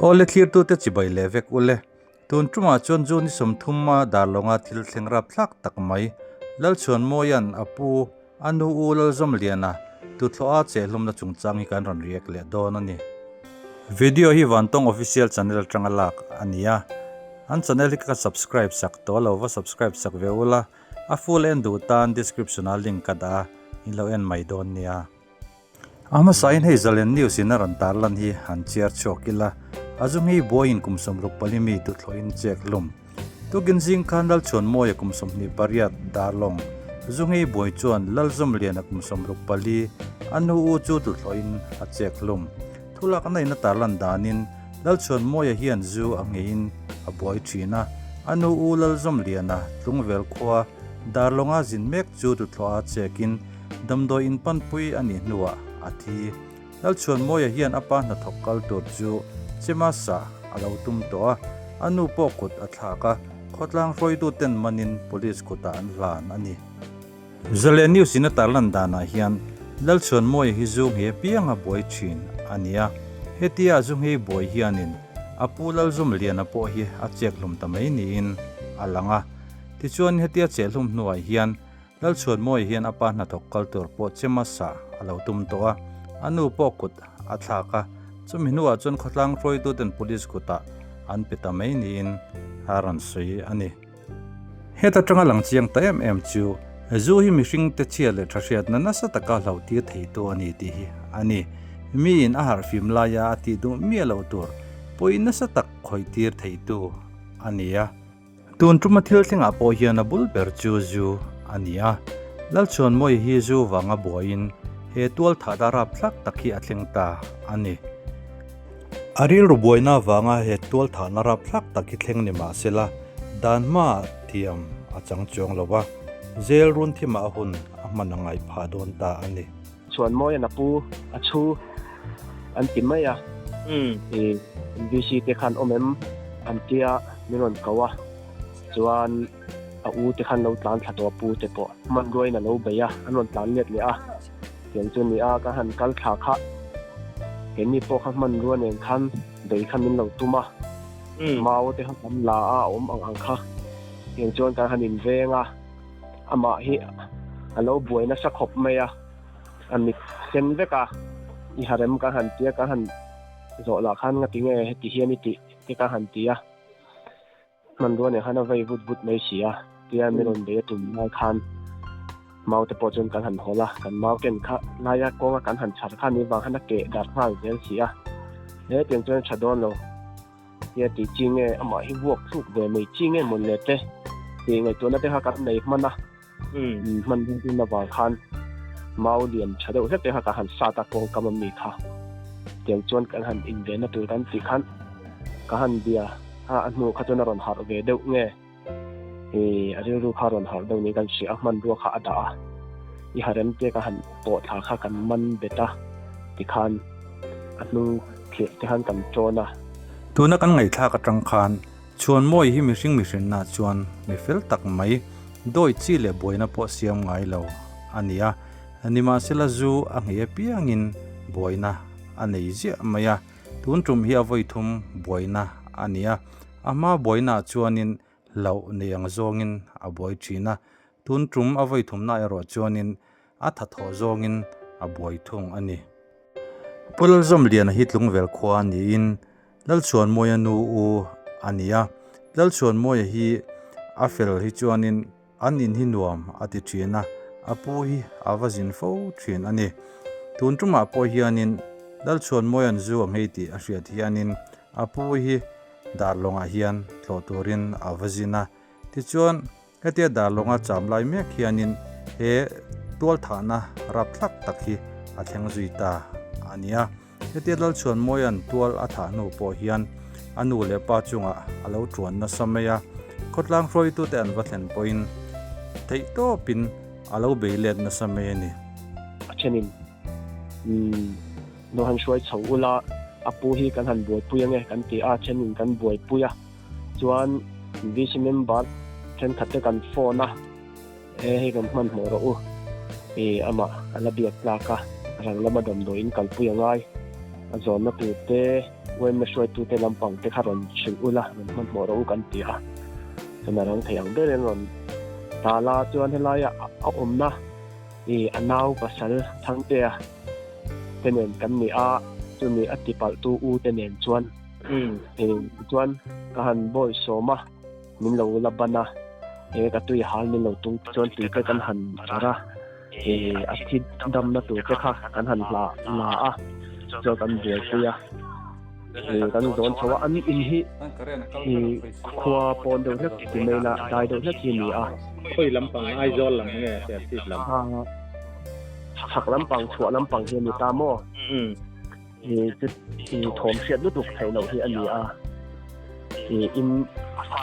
Awle thlirtute chibai leh vek ule. Tun tumah chuan June ni 30 a Darlawnga thil thleng rapthlak tak mai Lalchhuanmawia'n a pu a nu U Lalzawmliana tuthlawha chehlumna chungchang hi kan rawn react leh dawn a ni. Video hi Vantawng Official Channel atanga lak a ni a, an channel hi ka subscribe sak tawh lo va subscribe sak ve ula, a full en duh tan description ah link ka dah a, in lo en mai dawn nia. A hmasain hei Zalen News in a rawn tar lan hi han chiar chhuak ila, a zu ngei buaiin kum 64 mi tuthlawhin chek hlum. Tukin zing khan Lalchhuanmawia kum 28 Darlawng zu ngei buai chuan Lalzawmliana kum 64 a nu u chu tuthlawhin a chek hlum. Thulak a neihna tarlan danin Lalchhuanmawia hian zu a ngeiin a buai thin a, a nu u Lalzawmliana Tlungvel khua Darlawnga zin mek chu tuthlawha chekin damdawi inpanpui a nih hnuah a thi. Lalchhuanmawia hian a pa hnathawk kal tur chu Chemasa a lo tum tawh a, a nu pawh kut a thlak a, khawtlang hruaituten manin police kutah an hlan a ni. Zalen News in a tarlan danah hian Lalchhuanmawia hi zu nghei apianga buai thin a ni a, hetia zu nghei buai hianin a pu Lalzumliana pawh hi a chek hlum ta mai niin a lang a. Tichuan hetia chehhlum hnuah hian Lalchhuanmawia hian a pa hnathawk kal tur pawh Chemasa a lo tum tawh a, a nu pawh kut a thlak a, chumi hnuah chuan khawtlang hruaituten police kutah an pe ta mai niin a rawn sawi a ni. Heta tanga lang chiang ta em em chu zu hi mihring te chhia leh tha hriatna nasa taka hlo tir theitu a ni tih hi a ni. Miin a harhfim laia a tih duh miah loh tur pawhin nasa tak khawih tir theitu a ni a. Tun tuma thil thlengah pawh hian a bul ber chu zu a ni a. Lalchhuanmawia hi zu vanga buaiin he tual thahna rapthlak tak hi a thleng ta a ni. A rilru buaina avanga he tual thahna rapthlak tak hi thleng ni mah sela, dan hmaah thiam a chang chuang lo va, jail run thimah a hun a hman a ngaih phah dawn ta a ni. Chhuanmawia'n a pu a chhu an ti mai a, i VC te khan awm em an tia min rawn ko a, chuan a u te khan lo tlan thla tawh a pu te pawh hmanruain a lo bei a, an rawn tlan let leh a, tiang chu ni a ka han kal thla kha keini pawh kha hmanrua nen khan bei kha min lo tum a, mau te kha kan la a a awm ang ang kha tiang chuan kan han inveng a. Amah hi a lo buai nasa khawp mai a, a mit sen vek a, i harem ka han tia ka han zawh lah khan ngati nge heti hian i tih te ka han ti a, hmanrua nen khan a vei vut vut mai si a, tia min rawn bei a tum lai khan mau te pawh chuan kan han hawl a, kan mau ken kha laia kawnga kan han chhar khan ni vang khan a keh darh nghal zel si a, hetiang chuan a tha dawn lo. Tia tih chi nge amah hi vuak thluk ve mai chi nge mawn le te tih ngaihtuahna te kha kan nei hman a, hman hun hun avang khan mau lian tha deuh hlek te kha kan han sat a kawngkam a mi kha tiang chuan kan han invenna tur kan tih khan ka han bia a a hnu kha chuan a rawn harh ve deuh nge i a rilru kha a rawn harh deuh niin kan hria a hmanrua kha a dah a i harem te ka han pawh thla kha kan man bet a tikhan a hnung thlir te khan kan tawn a. Tuna kan ngaihthlak atang khan Chhuanmawi hi mihring mihrinna chuan mi fel tak mai dawi chi leh buaina pawh siam ngai lo a ni a, nimahsela zu a nghei apiangin buaina a nei ziah mai a. Tun tum hi a vawi thum buaina a ni a, a hma buainaah chuanin hlauh nei ang zawngin a buai thin a, tun tum a vawi thumna erawh chuanin a tha thawh zawngin a buai thung a ni. Pu Lalzawmliana hi Tlungvel khua niin Lalchhuanmawia nu u a ni a, Lalchhuanmawia hi a fel hi chuanin An in hi nuam a ti thin a, a pu hi a va zin fo thin a ni. Tun tumah pawh hianin Lalchhuanmawia'n zu a nghei tih a hriat hianin a pu hi Darlawngah hian tlawh turin a va zin a. Tichuan, hetia Darlawnga cham lai mek hianin he tualthahna rapthlak tak hi a thleng zui ta a ni a. Hetia Lalchhuanmawia'n tual a thah hnu pawh hian a nu leh pa chungah a lo tuan nasa mai a, khawtlang hruaitute an va thlen pawhin theih tawpin a lo bei let nasa mai a ni. A thenin, Umm, lo han hruai chho ula, a pu hi kan han buaipui ange kan ti a, a thenin kan buaipui a, chuan VC member thenkhat te kan phone a, He hei rawn hmanhmawh rawh u. I amah a la biak tlak a, rang lama damdawiin kalpui a ngai. A zawnna tur te, Uaimna hruaitute lampang te kha rawn hrilh ula, rawn hmanhmawh rawh u kan ti a. Chuan a rang thei ang berin rawn tal a, chuan helaia a awmna i a nau pasal Thangtea te nen kan ni a, chumi a tipalhtu u te nen chuan tichuan ka han bawi sawm a, min lo la ban a, he ka tui hal min lo tung chuan tui te kan han char a. A thi damna tur te kha kan han hla la a, chuan kan buaipui a, kan zawn chho a, an in hi khua pawn deuh hlek ti mai ila dai deuh hlek hi a ni a. Khawi lampang Aizawl lam nge Serchhip lam? Chhak lampang chhuah lampang hi a ni ta maw? Thawm hriat lutuk theih loh hi a ni a, in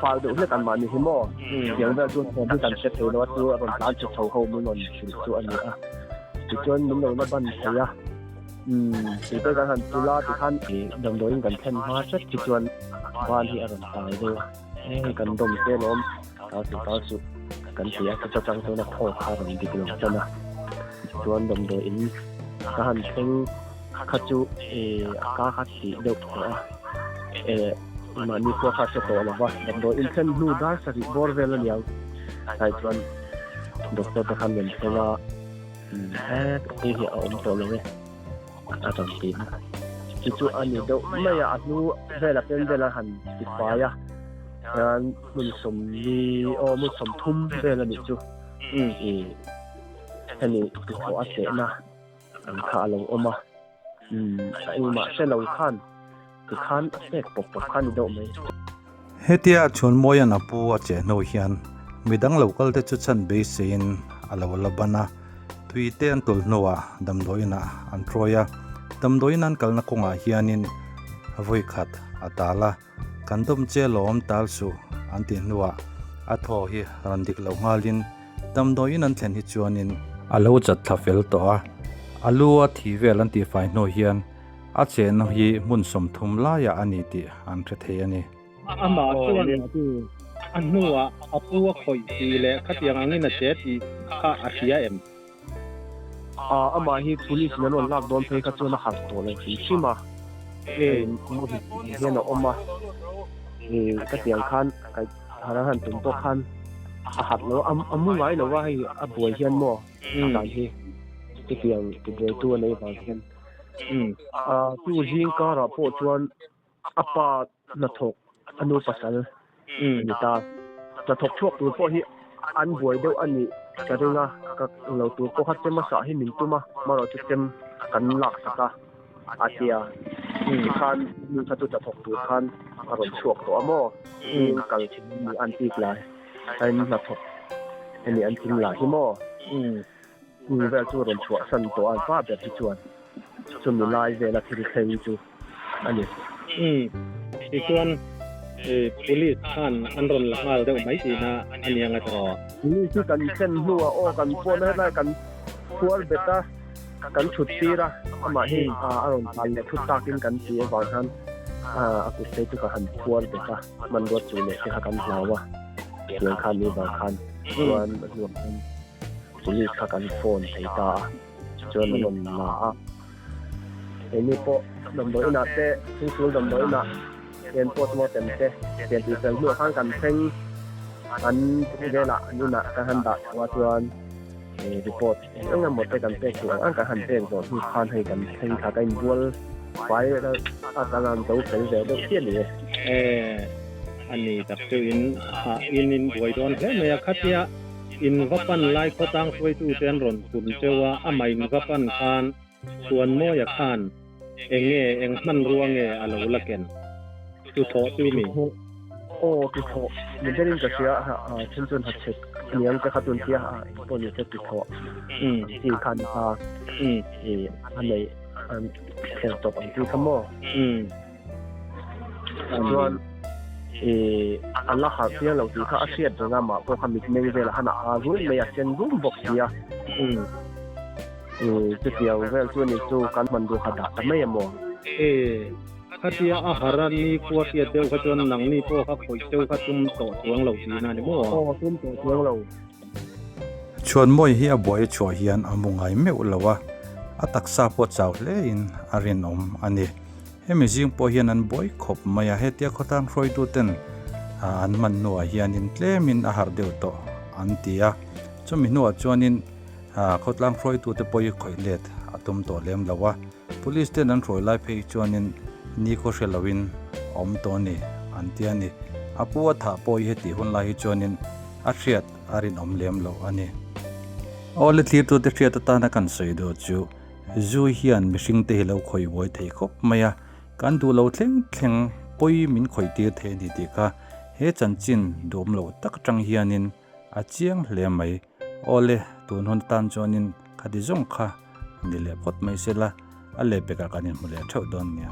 fal deuh hlek an mahni hi maw? Tiang vel chu thawm hi kan hre thei lo a, chu a rawn tlan chhe chho ho min rawn hrilh chu a ni a. Tichuan min lo la ban thei a, tute kan han tul a tikhan damdawiin kan thlen hma hret hi chuan ban hi a rawn tai deuh a, hei kan dawm te alawm, tal suh tal suh kan ti a, chuta tang chuan a thawk kha a rawn dik lo tan a. Tichuan damdawiin ka han thleng. Kha chu a ka kha tih deuh tawh a, mahni khua kha a hre tawh lo va, damdawi inthlen hnu dar sarih bawr vel a niang. Tlai chuan doctor te khan rawn thleng a, hei hi a awm tawh lo e a rawn ti a. Chu chu a ni deuh mai a, a hnu vela pen vel a han ti fai a, hian hmun sawmli aw hmun 30 vel a nih chu hemi tihthawh a chehna. An kha a lo awm a, umm a engmah hre lo khan tikhan a pek pawp pawp kha a ni deuh mai. Hetia Chhuanmawia'n a pu a cheh hnu hian midang lo kal te chu chhan beiseiin a lo la ban a, tui te an tul hnuah damdawiinah an hruai a, damdawiin an kalna kawngah hianin vawikhat a tal a, Kan dawm che lawm tal suh an tih hnuah a thaw hi rawn dik lo nghalin damdawiin an thlen hi chuanin a lo chat thla fel tawh a, a lu a thi vel an tihfai hnu hian a chenna hi hmun 30 laiah a ni tih an hre thei a ni. Amah chuan a hnuah a pu a khawih tih leh khatiang angin a che tih kha a hria em? Amah hi police in an rawn lak dawn phei kha chuan a harh tawh lo hrim hrim a, hei hian a awm a, ka tiang khan harh a han tum pawh khan a harh lo a, a mu ngai lo a hei a buai hian maw a dan hi chutiang tibuaitu a nei vang hian. Chu zing karah pawh chuan a pa hnathawk a nu pasal a ni ta. Hnathawk chhuak tur pawh hi an buai deuh a nih ka ring a, ka lo tur pawh kha chem a sah hi min tum a, marawh chu chem kan lak sak a, a ti a. Tikhan nu kha chu hnathawk tur khan a rawn chhuak tawh a maw? Zing kal thin a ni an tih lai, a in hnathawk a ni an thing lah hi maw? Chu vel chu rawn chhuahsan tawh a va ber hi chuan chumi lai vela thil thleng chu a ni. Umm, tichuan police khan an rawn la nghal deuh mai tihna a ni ang a tawh. Police hi kan thlen hnuah aw kan pawhna helai kan phuar bet a, kan chhut tir a, amah hi a rawn tlan leh thut takin kan ti avang khan a kut phei chu ka han phuar bet a, hmanrua chu leh te kha kan hlau a, tiang khan ni vang khan chuan a hnuah khan. Police kha kan phone thei ta a, chuan an rawn la a. Keini pawh damdawi inah te, thingsul damdawi inah hian postmortem te pian tih fel hnuah khan kan thleng an velah an inah kan han dah chho a chuan report eng emaw te kan pek duh ang ang kan han pek zawh hnu khan hei kan thleng kha ka inbual fai a kan han zo fel ve deuh chiah a ni e. A ni tak chu in in in buai dawn hle mai a khatia. In va pan lai khawtlang hruaitute an rawn kun teuh a, amah in va pan khan Chhuanmawia khan eng nge, eng hmanrua nge a lo la ken? Tuthawh chu mi? Aw, tuthawh ni berin ka hria a, then chuan ha chhek aniang te kha chuan tia a engpawh ni se tuthawh ang chi khan a a nei an thler tawp ang chi kha maw? Chuan a la harh chiang lo tih kha a hriat reng a, mah pawh kha mitmeng velah khan a aa ruih mai a, sen rum bawk si a. Chutiang vel chu ni chu kan hman duh kha dah ta mai a maw? E, khatia a har a ni khua hriat deuh kha chuan nangni pawh kha khawih deuh kha tum tawh chuang lo tihna a ni maw? Aw, tum tawh chuang lo. Chhuanmawi hi a buai a chhuah hian a mu ngai meuh lo a, a taksa pawh chau hlein a rinawm a ni. Hemi zing pawh hian an buai khawp mai a, hetia khawtlang hruaituten an hman hnuah hianin tlemin a harh deuh tawh an ti a. Chumi hnuah chuanin khawtlang hruaitute pawh hi khawih let a tum tawh lem lo a, police ten an hruai lai phei chuanin nikhaw hre loin a awm tawh a ni an ti a ni. A pu a thah pawh hi hetih hun lai hi chuanin a hriat a rinawm lem loh a ni. Awle thlirtute hriat atana kan sawi duh chu Zu hian mihring te hi lo khawih buai thei khawp mai a, kan duh lo thleng thleng pawi min khawih tir thei a ni tih kha he chanchin duhawm loh tak atang hianin a chiang hle mai. Awle, tun hun atan chuanin khati zawng kha ni leh phawt mai sela, a lehpekah kan inhmu leh theuh dawn nia.